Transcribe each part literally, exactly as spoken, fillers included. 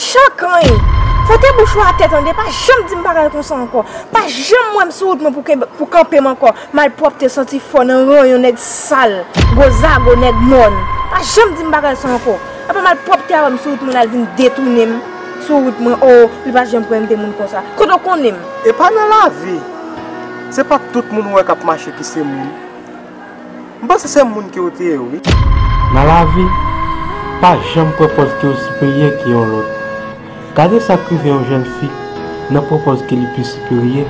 Chankanyen! Fwote bouch ou atè tande, pa janm di m bagay konsa ankò. Pa janm wè m sou wout mwen pou kenbe, pou kanpe m ankò. Malpwòpte, santi fò nan ranyon nèg sal, gwo zago nèg mòn. Pa janm di m bagay sa ankò. Apa malpwòpte a wè m sou wout mwen l al vin detounen m sou wout mwen, o, li pa janm kwè m te moun konsa. Kote w konnen m? E pa nan lavi. Se pa tout moun ou wè k ap mache ki se moun. M panse se moun ke w te ye wi. Nan lavi, pa janm pran pòz ke w siperyè ke yon lòt. Gade sa k rive yon jèn fi nan pran pòz ke li pi siperyè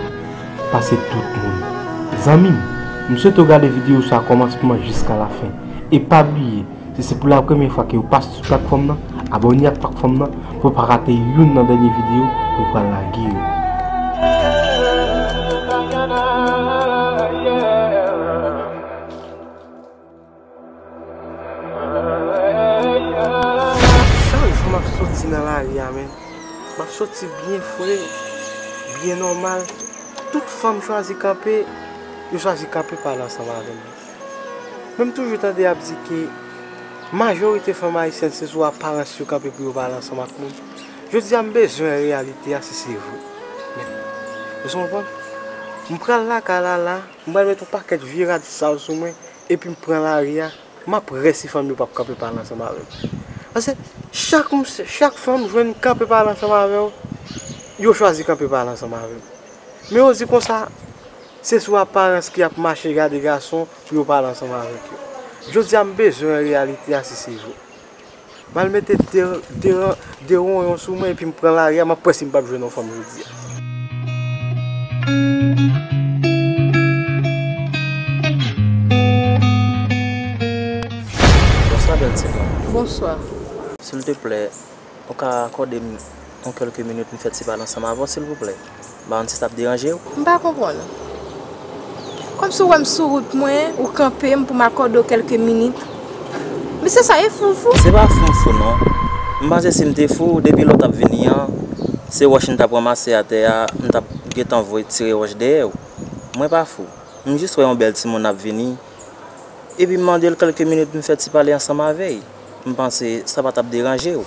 pase tout moun. Zanmi m, m swete w gade videyo sa kòmansman jiska lafen. E pa bliye, si se pou la premyè fwa ke w pase sou platfòm nan, abòne ak platfòm nan pou w pa rate youn nan dènye videyo nou pral lage yo. Chak jou m ap soti nan lari a, men, m ap soti byen fre, byen nòmal. Tout fanm chwazi kanpe, yo chwazi kanpe pale ansanm avè m. Men m toujou tande y ap di ke majorite fanm ayisyèn se sou aparans yo kanpe pou yo pale ansanm ak moun. Jodi a m bezwen wè reyalite a si se vre. Men, ou konprann? M pral lakay la la, m pral met yon pakèt vye rad sal sou mwen, epi m pran lari a, m ap wè si fanm yo p ap kanpe pale ansanm avè m. Paske chak m, chak fanm jwenn kanpe pale ansanm avè w, yo chwazi kanpe pale ansanm avè m. Men yo di konsa, se sou aparans ke y ap mache gade gason pou yo pale ansanm avèk yo. Jodi a m bezwen wè reyalite a si se vre. M al mete de, de, de wonyon sou mwen epi m pran lari a, m ap wè si m p ap jwenn yon fanm jodi a. Bonswa, bèl timoun. Bonswa. Silteplè, ou ka akòde m yon kèlke minit m fè ti pale ansanm avè w, silvouplè? M pa konn si sa ap deranje w. M pa konprann ou. Kòmsi w wè m sou wout mwen, ou kanpe m pou m akòde w kèlke minit. Mesye sa e fou, fou. Se pa fou m fou non. M panse si m te fou, depi lè w t ap vini an, se wòch m t ap ranmase atè a, m t ap gentan voye tire wòch dèyè w. Mwen pa fou. M jis wè yon bèl timoun ap vini, epi m mande l kèlke minit m fè ti pale ansanm avè l. M panse sa pa t ap deranje w.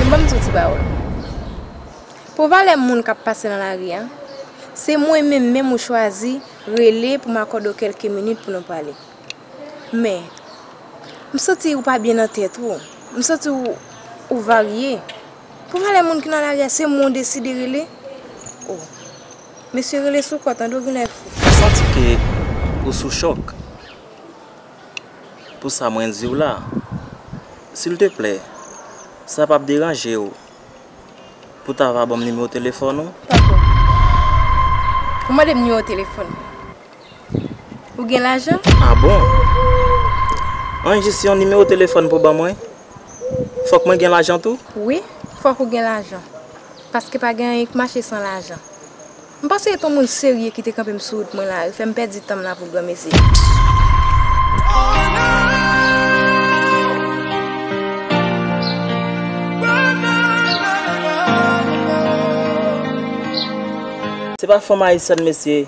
Men ban m di w ti pawòl. Pou valè moun k ap pase nan lari a, se mwen menm menm ou chwazi rele pou m akòde w kèlke minit pou nou pale. Men, m santi ou pa byen nan tèt ou. M santi ou, ou varye. Pou valè moun ki nan lari a, se mwen ou deside rele. O, mesye rele sou kò, tande w genlè fou. M santi ke ou sou chòk pou sa mwen di w la. Silteplè, sa p ap deranje w pou ta va ban m nimewo telefòn ou? Papa, ou mande m nimewo telefòn mwen. Ou gen lajan? A bon? An jis yon nimewo telefòn pou ban mwen? Fòk mwen gen lajan tou? Wi, fòk ou gen lajan. Paske pa gen anyen k mache san lajan. M panse se t on moun serye ki te kanpe m sou wout mwen la, li fè m pèdi tan m la pou granmesi. Se pa fanm ayisyèn, mesye.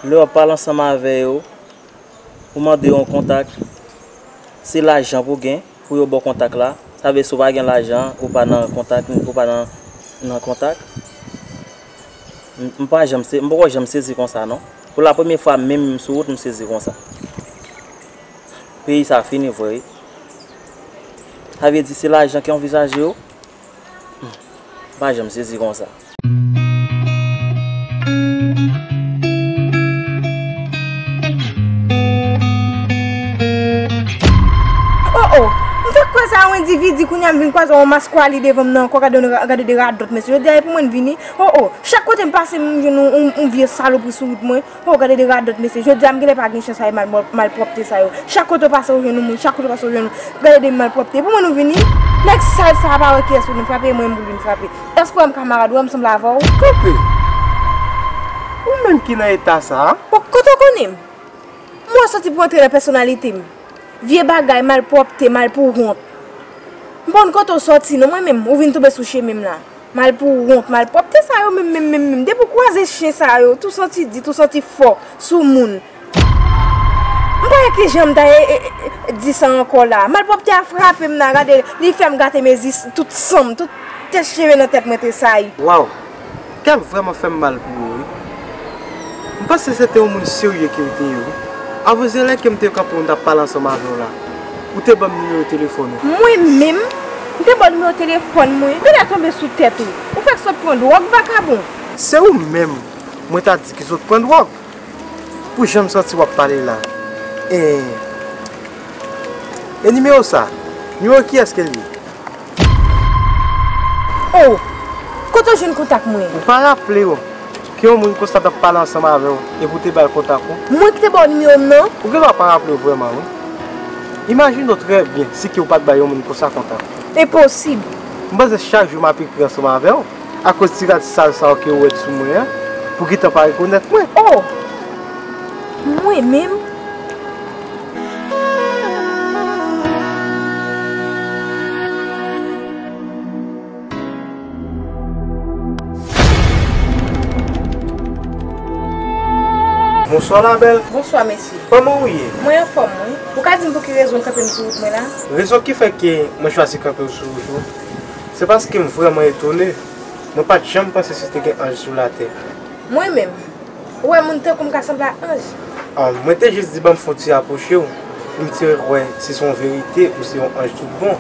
Lè w ap pale ansanm avè yo, ou mande yo yon kontak, se lajan pou gen pou yo ba w kontak la. Sa vle di si w pa gen lajan, ou pa nan kontak, ou pa nan, nan kontak. M, m pa janm se-, m poko janm sezi konsa non. Pou la premyè fwa menm m sou wout, m sezi konsa. Peyi sa fini vre wi. Sa vle di se lajan ki anvizaje yo? M pa janm sezi konsa. O o! M fèk kwè sa yon endividi, kounye a m vin kwaze yon maskwali devan m nan ankò, gade, gade de radòt mesye. Jodi a e pou mwen n vini. O o! Chak kote m pase m jwenn yon, yon, yon vye salopri sou wout mwen. O, gade de radòt mesye. Jodi a m genlè pa gen chans avè mal, malpwòpte sa yo. Chak kote w pase w jwenn yon moun, chak kote w pase w jwenn yon. Gade de malpwòpte. Pou mwen nou vini. Nèg sal sa a pa wè kiyès ou vin frape, e mwen m pou l vin frape. Èske w wè m kamarad ou, wè m sanble avè w? Kanpe! Ou menm ki nan eta sa a? Bon, kote w konnen m? M wè w soti pou antre nan pèsonalite m. Vye bagay, malpwòpte, malpouwont. M pa konn kote w sòti non, mwen menm, ou vin tonbe sou chemen m la. Malpouwont, malpwòpte sa yo menm, menm, menm, menm. Depi w kwaze chen sa yo, tou santi di, tou santi fò sou moun. M pa wè kijan m ta e, e, e, di sa ankò la. Malpwòpte a frape m la, gade, li fè m gate mezi tout san m, tout. Tèt cheve nan tèt mwen tresayi. Waw, kè m vrèman fè m mal pou ou, wi. M panse se te yon moun serye ke w te ye, wi. Avwazin, lè ke m te kanpe w, m t ap pale ansanm avè w la, ou te ban m nimewo telefòn ou. Mwen menm, m te ba w nimewo telefòn mwen? Gade a tonbe sou tèt ou. Ou fèk sot pran dwòg, vakabon. Se ou menm, mwen ta di ki sot pran dwòg. Pou jan m santi w ap pale la. E, e nimewo sa, nimewo kiyès ke l ye? Oh! Kote w jwenn kontak mwen? Ou pa raple w ke yon moun konsa t ap pale ansanm avè w epi w te ba l kontak ou? Mwen ki te ba w nimewo m nan? Ou gen dwa pa raple w vrèman, wi. Imajine w trè byen si ke w pa t bay yon moun konsa kontak ou. Enposib! M panse chak jou m ap ekri ansanm avè w akoz ti rad sal sa yo ke w wè sou mwen an, pou gentan pa rekonèt mwen. Oh! Mwen menm? Bonswa, ma belle. Bonswa, mesye. Kòman ou ye? Mwen anfòm, wi. Ou ka di m pou ki rezon w kanpe m sou wout mwen la? Rezon ki fè ke mwen chwazi kanpe w sou wout ou, se paske m vrèman etone. Mwen pa t janm panse si te gen anj sou latè. Mwen menm? Ou wè moun tankou m ka sanble ak anj? Ah, mwen te jis di ban m fè yon ti apwoche w, pou m te wè si se yon verite ou se yon anj tout bon.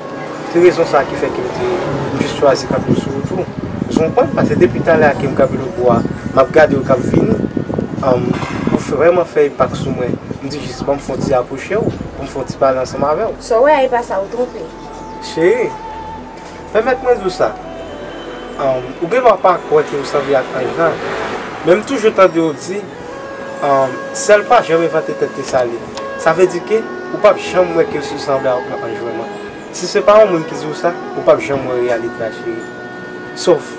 Se rezon sa a ki fè ke m te, m jis chwazi kanpe w sou wout ou. Ou konprann? Paske depi talè a ke m kanpe lòtbò a, m ap gade w k ap vini, ah, ou vrèman fè enpak sou mwen. M di jis ban m fè yon ti apwoche w, pou m fè yon ti pale ansanm avè w. Sa w wè a, e pa sa, ou twonpe. Cheri, pèmèt mwen di w sa. Ahn, ou gen dwa pa kwè ke w sanble ak anj lan, men m toujou tande yo di, ahn, sèl pa janm envante tèt li sale. Sa vle di ke ou p ap janm wè ke si w sanble ak yon anj vrèman. Si se pa yon moun ki di w sa, ou p ap janm wè reyalite a, cheri. Sof,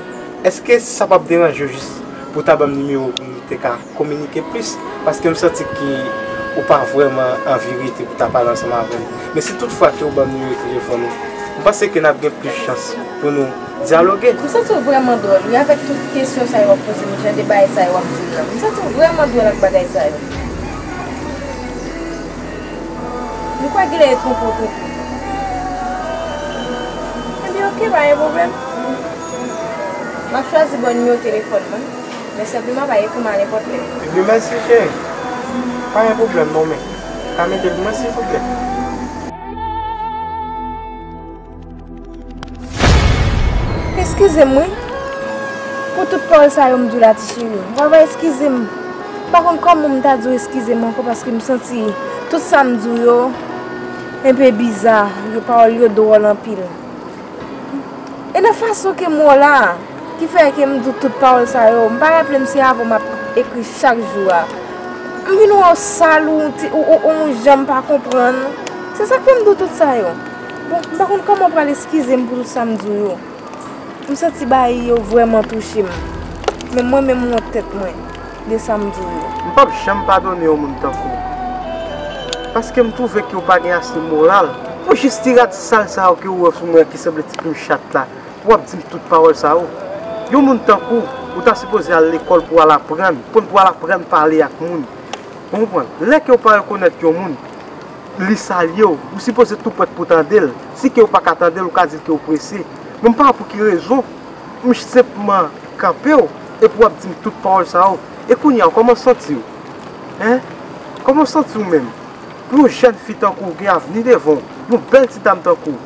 èske sa p ap deranje w jis pou w ta ban m nimewo w pou nou te ka kominike plis, paske m santi ke ou pa vrèman anvi rete pou ta pale ansanm avè m. Men si tout fwa ke ou ban m nimewo telefòn ou, m panse ke n ap gen plis chans pou nou dyaloge. M santi w vrèman dwòl, wi, avèk tout kesyon sa yo w ap poze m, jan de bagay sa yo w ap di m nan. M santi w vrèman dwòl ak bagay sa yo. M kwè genlè e twonpe w twonpe. Ebyen, oke, pa gen pwoblèm. M ap chwazi ba w nimewo telefòn mwen. Men senpleman pa ekri m a nenpòt lè. Ebyen, mèsi, cheri. Pa gen pwoblèm, non, men ka mete l pou mwen, silvouplè. Eskize m, wi. Pou tout pawòl sa yo m di w la, ti cheri. Vava, eskize m. M pa konn kòman m ta di w eskize m ankò, paske m santi tout sa m di w yo enpe biza. Yo, pawòl yo dwòl anpil. E nan fason ke m wè w la, ki fè ke m di w tout pawòl sa yo, m pa raple m se avè w m ap ekri chak jou a. M vin wè w sal, ou ti, ou, ou, ou yon jan m pa konprann. Se sa k fè m di w tout sa yo. Bon, m pa konn kòman w pral eskize m pou tout sa m di w yo. M santi bagay yo vrèman touche m. Men mwen menm m wont tèt mwen de sa m di w yo. M p ap janm padone yon moun tankou w. Paske m twouve ke w pa gen ase moral pou jis ti rad sal sa yo ke w wè sou mwen ki sanble ti plim chat la. W ap di m tout pawòl sa yo. Yon moun tankou w, ou ta sipoze al lekòl pou w al aprann, pou, pou w al aprann pale ak moun. Ou konprann? Lè ke w pa rekonèt yon moun, li salye w, ou sipoze tou prèt pou tande l. Si ke w pa ka tande l, ou ka di l ke w prese. Men m pa wè pou ki rezon, m senpman kanpe w, epi w ap di m tout pawòl sa yo. E kounye a, kòman w santi w? Hen? Kòman w santi w menm? Pou yon jèn fi tankou w gen avni devan w, yon bèl ti dam tankou w,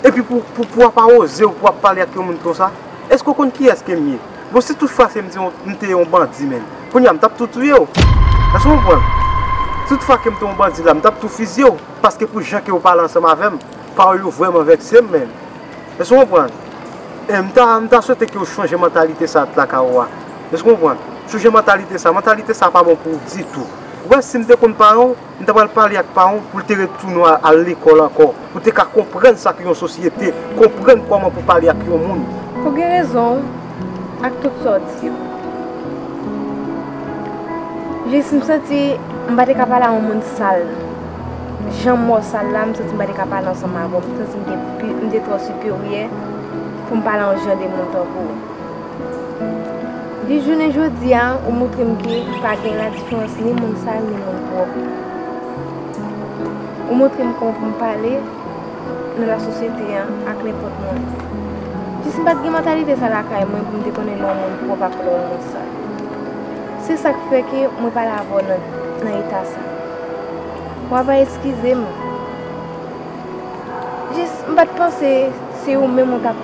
epi pou, pou, pou w ap awoze w, pou w ap pale ak yon moun konsa, èske w konn kiyès ke m ye? Bon, si tout fwa se m te yon, m te yon bandi menm, kounye a m t ap tou touye w. Èske w konprann? Si tout fwa ke m te yon bandi la, m t ap tou fizye w, paske pou jan ke w pale ansanm avè m, pawòl yo vrèman vèkse m menm. Èske w konprann? E m ta, m ta swete ke w chanje mantalite sa a t lakay ou a. Èske w konprann? Chanje mantalite sa a, mantalite sa a pa bon pou ou ditou. Ou wè, si m te konn paran w, m ta pral pale ak paran w pou l te retounen w al, al lekòl ankò, pou w te ka konprann sa k yon sosyete, konprann kòman pou pale ak yon moun. Ou gen rezon w ak tout sa w di yo. Jis m santi m pa te ka pale a yon moun sal. Jan m wè w sal la, m santi m pa te ka pale ansanm avè w. M santi m te pi, m te twò siperyè pou m pale a yon jan de moun tankou w. Jis jounen jodi a, ou montre m ke pa gen ladiferans ni moun sal ni moun pwòp. Ou montre m kòman pou m pale nan lasosyete a ak nenpòt moun. Si m pa t gen mantalite sa lakay mwen pou m te konnen lè yon moun pwòp ak lè yon moun sal. Se sa k fè ke mwen pale avè w nan, nan eta sa. W ap eskize m. Jis, m pa t panse se ou menm ou t ap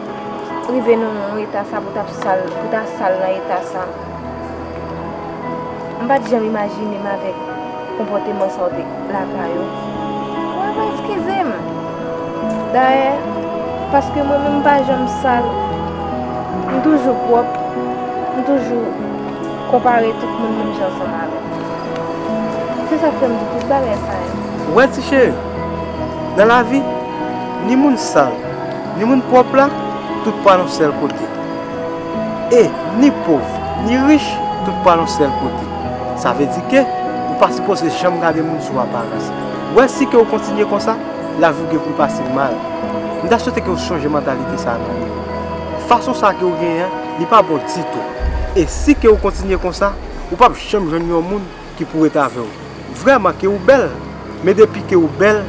rive nan yon eta sa pou w t ap sal, pou w ta sal nan eta sa. M pa t janm imajine m avèk konpòteman sa w te lakay ou. Ou ap eskize m. Dayè, paske mwen menm m pa janm sal, m toujou pwòp, m toujou konpare tout moun menm jan ansanm avè m. Se sa k fè m di tout bagay sa yo. Ou wè ti cheri, nan lavi, ni moun sal, ni moun pwòp la, tout pral yon sèl kote. E ni pòv, ni rich, tout pral yon sèl kote. Sa vle di ke ou pa sipoze janm gade moun sou aparans. Ou wè si ke ou kontinye konsa, lavi w gen pou l pase mal. M ta swete ke ou chanje mantalite sa a nan ou. Fason sa a ke ou genyen an, li pa bon ditou. E si ke ou kontinye konsa, ou p ap janm jwenn yon moun ki pou ret avè w. Vrèman ke ou bèl, men depi ke ou bèl,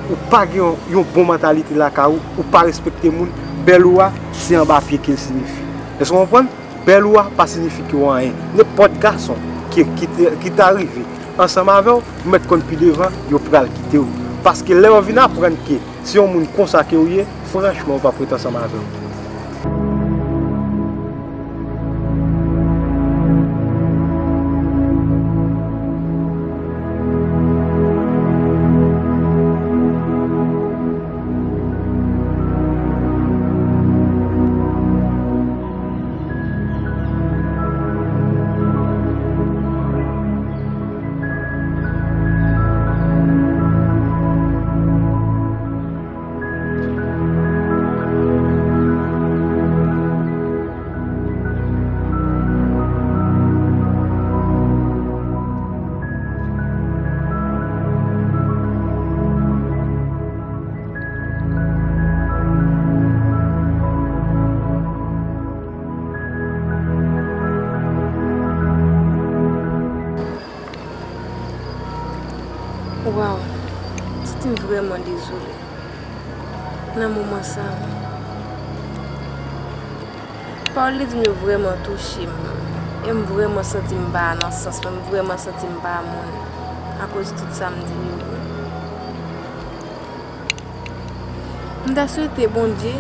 ou pa gen yon, yon bon mantalite lakay ou, ou pa respekte moun, bèl ou a, se anba pye ke l siyifi. Èske w konprann? Bèl ou a pa siyifi ke w anyen. Nenpòt gason ki, ki te, ki ta rive ansanm avè w, ou mèt konn pi devan, yo pral kite w. Paske lè yo vin aprann ke se yon moun konsa ke w ye, franchman, yo p ap ret ansanm avè w. Waw, m santi m vrèman dezole nan moman sa a. Pawòl li di m yo vrèman touche m. E m vrèman santi m pa nan sans mwen, m vrèman santi m pa moun akoz tout sa m di yo. M ta swete Bondye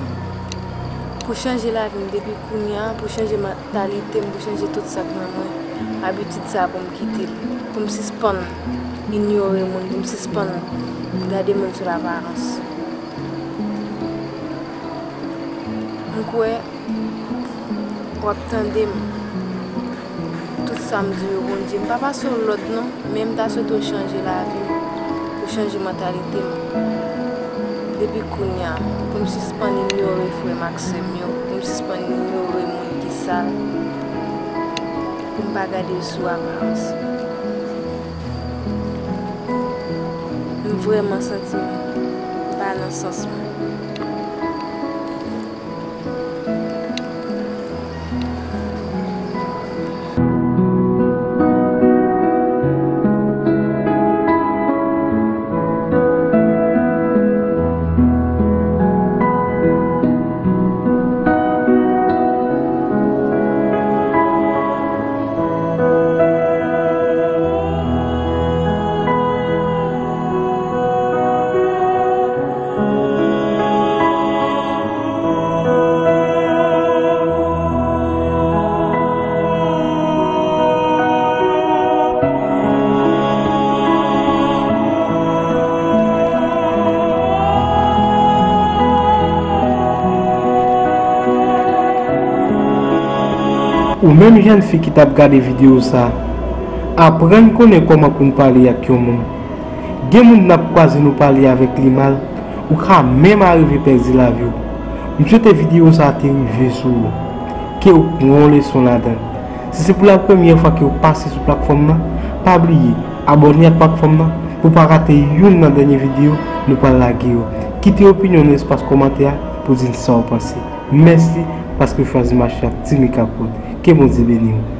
pou chanje lavi m depi kounye a, pou chanje mantalite m, pou chanje tout sa k nan mwen. Abitid sa a pou m kite l, pou m sispann inyore moun, pou m sispann gade moun sou laparans. M kwè w ap tande m. Tout sa m di yo, Bondye, m pa pase w lòd non, men m ta swete w chanje lavi m, ou chanje mantalite m. Depi kounye a, pou m sispann inyore frè m ak sè m yo, pou m sispann inyore moun ki sal, pou m pa gade yo sou aparans. M vrèman santi m pa nan sans mwen. Ou menm jèn fi ki t ap gade videyo sa, aprann konnen kòman pou n pale ak yon moun. Gen moun n ap kwaze nou pale avèk li mal, ou ka menm arive pèdi lavi w. M swete videyo sa a te rive sou ou, ke w pran yon leson ladan l. Si se pou la premyè fwa ke w pase sou platfòm nan, pa bliye abòne ak platfòm nan pou w pa rate youn nan dènye videyo nou pral lage yo. Kite opinyon w nan espas kòmantè a pou w di n sa w panse. Mèsi paske w chwazi mache ak Timika Prod. Ke Bondye beni w.